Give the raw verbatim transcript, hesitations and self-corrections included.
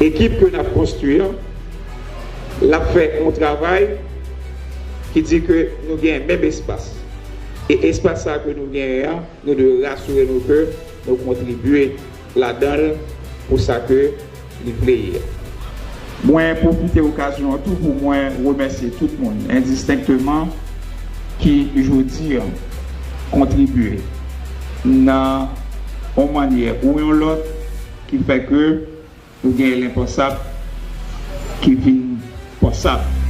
Ekip ke n ap konstwi an, l ap fè yon travay ki di ke nou gen menm espas. E espas sa ke nou genyen an, nou dwe rasire nou ke nou kontribye ladan l pou sa ke li vle ye. Mwen pwofite okazyon an tou pou mwen remèsye tout moun, endistenkteman, ki jodi a kontribye nan yon mannyè ou yon lòt ki fè ke nou gen lenpansab ki vin pansab.